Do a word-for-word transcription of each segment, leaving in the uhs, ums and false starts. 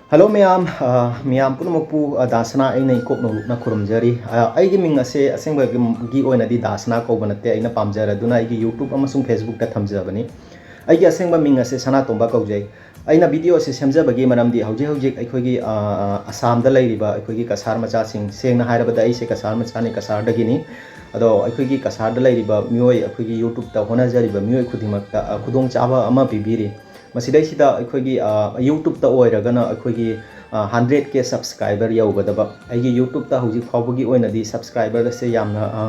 Hello ꯃꯌꯥꯝ, ꯑ, ꯃꯌꯥꯝ ꯄꯨꯝꯅꯃꯛꯄꯨ, ꯑ, ꯗꯥ ꯁꯅꯥ ꯑꯩꯅ ꯏꯀꯣꯛ ꯅꯧꯂꯨꯛꯅ ꯈꯨꯔꯨꯝꯖꯔꯤ꯫ ꯑ, ꯑꯩꯒꯤ ꯃꯤꯡ ꯑꯁꯦ ꯑꯁꯦꯡꯕꯒꯤ ꯑꯣꯏꯅꯗꯤ ꯗꯥ ꯁꯅꯥ ꯀꯧꯕ ꯅꯠꯇꯦ, ꯑꯩꯅ ꯄꯥꯝꯖꯔꯗꯨꯅ ꯑꯩꯒꯤ YouTube ꯑꯃꯁꯨꯡ Facebookꯇ ꯊꯝꯖꯕꯅꯤ꯫ ꯑꯩꯒꯤ ꯑꯁꯦꯡꯕ ꯃꯤꯡ ꯑꯁꯦ ꯁꯅꯥꯇꯣꯝꯕ ꯀꯧꯖꯩ꯫ ꯑꯩꯅ video ꯑꯁꯤ ꯁꯦꯝꯖꯕꯒꯤ ꯃꯔꯝꯗꯤ ꯍꯧꯖꯤꯛ ꯍꯧꯖꯤꯛ ꯑꯩꯈꯣꯏꯒꯤ, ꯑ, ꯑ, ꯑꯁꯥꯝꯗ ꯂꯩꯔꯤꯕ ꯑꯩꯈꯣꯏꯒꯤ ꯀꯁꯥꯔ ꯃꯆꯥꯁꯤꯡ, ꯁꯦꯡꯅ ꯍꯥꯏꯔꯕꯗ ꯑꯩꯁꯦ ꯀꯁꯥꯔ ꯃꯆꯥꯅꯤ, ꯀꯁꯥꯔꯗꯒꯤꯅꯤ꯫ ꯑꯗꯣ ꯑꯩꯈꯣꯏꯒꯤ ꯀꯁꯥꯔꯗ ꯂꯩꯔꯤꯕ ꯃꯤꯑꯣꯏ, ꯑꯩꯈꯣꯏꯒꯤ YouTubeꯇ ꯍꯣꯠꯅꯖꯔꯤꯕ ꯃꯤꯑꯣꯏ ꯈꯨꯗꯤꯡꯃꯛꯇ, ꯑ, ꯈꯨꯗꯣꯡꯆꯥꯕ ꯑꯃ ꯄꯤꯕꯤꯔꯤ꯫ ꯃꯁꯤꯗꯩꯁꯤꯗ ꯑꯩꯈꯣꯏꯒꯤ, ꯑ, YouTubeꯇ ꯑꯣꯏꯔꯒꯅ ꯑꯩꯈꯣꯏꯒꯤ, ꯑ, hundred K subscriber ꯌꯧꯒꯗꯕ꯫ ꯑꯩꯒꯤ YouTubeꯇ ꯍꯧꯖꯤꯛ ꯐꯥꯎꯕꯒꯤ ꯑꯣꯏꯅꯗꯤ subscriber ꯑꯁꯦ ꯌꯥꯝꯅ, ꯑ,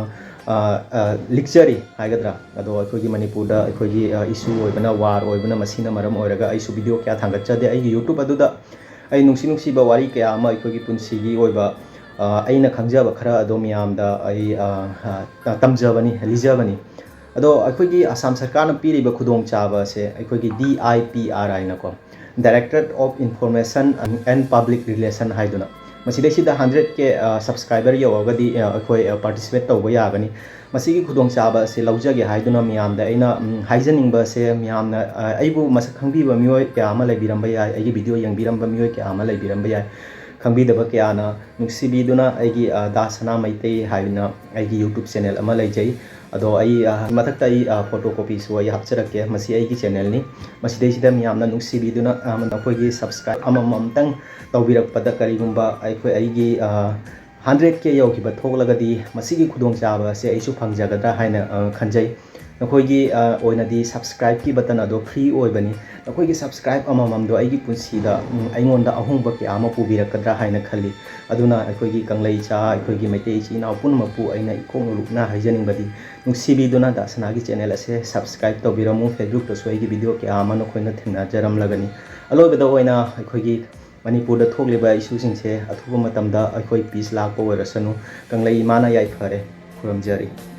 ꯑ, ꯑ, ꯂꯤꯛꯆꯔꯤ ꯍꯥꯏꯒꯗ꯭ꯔꯥ? ꯑꯗꯣ ꯑꯩꯈꯣꯏꯒꯤ ꯃꯅꯤꯄꯨꯔꯗ ꯑꯩꯈꯣꯏꯒꯤ, ꯑ, issue ꯑꯣꯏꯕꯅ, war ꯑꯣꯏꯕꯅ, ꯃꯁꯤꯅ ꯃꯔꯝ ꯑꯣꯏꯔꯒ ꯑꯩꯁꯨ video ꯀꯌꯥ ꯊꯥꯡꯒꯠꯆꯗꯦ꯫ ꯑꯩꯒꯤ YouTube ꯑꯗꯨꯗ ꯑꯩ ꯅꯨꯡꯁꯤ ꯅꯨꯡꯁꯤꯕ ꯋꯥꯔꯤ ꯀꯌꯥ ꯑꯃ ꯑꯩꯈꯣꯏꯒꯤ ꯄꯨꯟꯁꯤꯒꯤ ꯑꯣꯏꯕ, ꯑ, ꯑꯩꯅ ꯈꯪꯖꯕ ꯈꯔ ꯑꯗꯣ ꯃꯌꯥꯝꯗ ꯑꯩ, ꯑ, ꯑ, ꯇꯝꯖꯕꯅꯤ, ꯂꯤꯖꯕꯅꯤ꯫ ꯑꯗꯣ ꯑꯩꯈꯣꯏꯒꯤ ꯑꯁꯥꯝ ꯁꯔꯀꯥꯔꯅ ꯄꯤꯔꯤꯕ ꯈꯨꯗꯣꯡꯆꯥꯕ ꯑꯁꯦ ꯑꯩꯈꯣꯏꯒꯤ D I P R ꯍꯥꯏꯅꯀꯣ, Directorate of Information and Public Relation ꯍꯥꯏꯗꯨꯅ, ꯃꯁꯤꯗꯩꯁꯤꯗ hundred K, ꯑ, subscriber ꯌꯧꯔꯒꯗꯤ, ꯑ, ꯑꯩꯈꯣꯏ, ꯑ, participate ꯇꯧꯕ ꯌꯥꯒꯅꯤ꯫ ꯃꯁꯤꯒꯤ ꯈꯨꯗꯣꯡꯆꯥꯕ ꯑꯁꯤ ꯂꯧꯖꯒꯦ ꯍꯥꯏꯗꯨꯅ ꯃꯌꯥꯝꯗ ꯑꯩꯅ, ꯎꯝ, ꯍꯥꯏꯖꯅꯤꯡꯕ ꯑꯁꯦ, ꯃꯌꯥꯝꯅ, ꯑ, ꯑꯩꯕꯨ ꯃꯁꯛ ꯈꯪꯕꯤꯕ ꯃꯤꯑꯣꯏ ꯀꯌꯥ ꯑꯃ ꯂꯩꯕꯤꯔꯝꯕ ꯌꯥꯏ, ꯑꯩꯒꯤ video ꯌꯦꯡꯕꯤꯔꯝꯕ ꯃꯤꯑꯣꯏ ꯀꯌꯥ ꯑꯃ ꯂꯩꯕꯤꯔꯝꯕ ꯌꯥꯏ꯫ ꯈꯪꯕꯤꯗꯕ ꯀꯌꯥꯅ ꯅꯨꯡꯁꯤꯕꯤꯗꯨꯅ ꯑꯩꯒꯤ, ꯑ, ꯗꯥ ꯁꯅꯥ ꯃꯩꯇꯩ ꯍꯥꯏꯅ ꯑꯩꯒꯤ YouTube channel ꯑꯃ ꯂꯩꯖꯩ꯫ ꯑꯗꯣ ꯑꯩ, ꯑ, ꯃꯊꯛꯇ ꯑꯩ, ꯑ, photocopyꯁꯨ ꯑꯩ ꯍꯥꯞꯆꯔꯛꯀꯦ꯫ ꯃꯁꯤ ꯑꯩꯒꯤ channelꯅꯤ꯫ ꯃꯁꯤꯗꯩꯁꯤꯗ ꯃꯤꯌꯥꯝꯅ ꯅꯨꯡꯁꯤꯕꯤꯗꯨꯅ, ꯑ, ꯅꯈꯣꯏꯒꯤ subscribe ꯑꯃꯃꯝꯇꯪ ꯇꯧꯕꯤꯔꯛꯄꯗ ꯀꯔꯤꯒꯨꯝꯕ ꯑꯩꯈꯣꯏ, ꯑꯩꯒꯤ, ꯑ, hundred K ꯌꯧꯈꯤꯕ ꯊꯣꯛꯂꯒꯗꯤ ꯃꯁꯤꯒꯤ ꯈꯨꯗꯣꯡꯆꯥꯕ ꯑꯁꯦ ꯑꯩꯁꯨ ꯐꯪꯖꯒꯗ꯭ꯔꯥ ꯍꯥꯏꯅ, ꯑ, ꯈꯟꯖꯩ꯫ ꯅꯈꯣꯏꯒꯤ, ꯑ, ꯑꯣꯏꯅꯗꯤ subscribeꯀꯤ button ꯑꯗꯣ free ꯑꯣꯏꯕꯅꯤ꯫ ꯅꯈꯣꯏꯒꯤ subscribe ꯑꯃꯃꯝꯗꯣ ꯑꯩꯒꯤ ꯄꯨꯟꯁꯤꯗ, ꯎꯝ, ꯑꯩꯉꯣꯟꯗ ꯑꯍꯣꯡꯕ ꯀꯌꯥ ꯑꯃ ꯄꯨꯕꯤꯔꯛꯀꯗ꯭ꯔꯥ ꯍꯥꯏꯅ ꯈꯜꯂꯤ꯫ ꯑꯗꯨꯅ ꯑꯩꯈꯣꯏꯒꯤ ꯀꯪꯂꯩ ꯏꯆꯥ, ꯑꯩꯈꯣꯏꯒꯤ ꯃꯩꯇꯩ ꯏꯆꯤꯜ ꯏꯅꯥꯎ ꯄꯨꯝꯅꯃꯛꯄꯨ ꯑꯩꯅ ꯏꯀꯣꯛ ꯅꯧꯂꯨꯛꯅ ꯍꯥꯏꯖꯅꯤꯡꯕꯗꯤ, ꯅꯨꯡꯁꯤꯕꯤꯗꯨꯅ ꯗꯥ ꯁꯅꯥꯒꯤ channel ꯑꯁꯦ subscribe ꯇꯧꯕꯤꯔꯝꯃꯨ꯫ Facebookꯇꯁꯨ ꯑꯩꯒꯤ video ꯀꯌꯥ ꯑꯃ ꯅꯈꯣꯏꯅ ꯊꯦꯡꯅꯖꯔꯝꯂꯒꯅꯤ꯫ ꯑꯂꯣꯏꯕꯗ ꯑꯣꯏꯅ ꯑꯩꯈꯣꯏꯒꯤ ꯃꯅꯤꯄꯨꯔꯗ ꯊꯣꯛꯂꯤꯕ issueꯁꯤꯡꯁꯦ ꯑꯊꯨꯕ ꯃꯇꯝꯗ ꯑꯩꯈꯣꯏ peace ꯂꯥꯛꯄ ꯑꯣꯏꯔꯁꯅꯨ꯫ ꯀꯪꯂꯩ ꯏꯃꯥꯅ ꯌꯥꯏꯐꯔꯦ꯫ ꯈꯨꯔꯨꯝꯖꯔꯤ꯫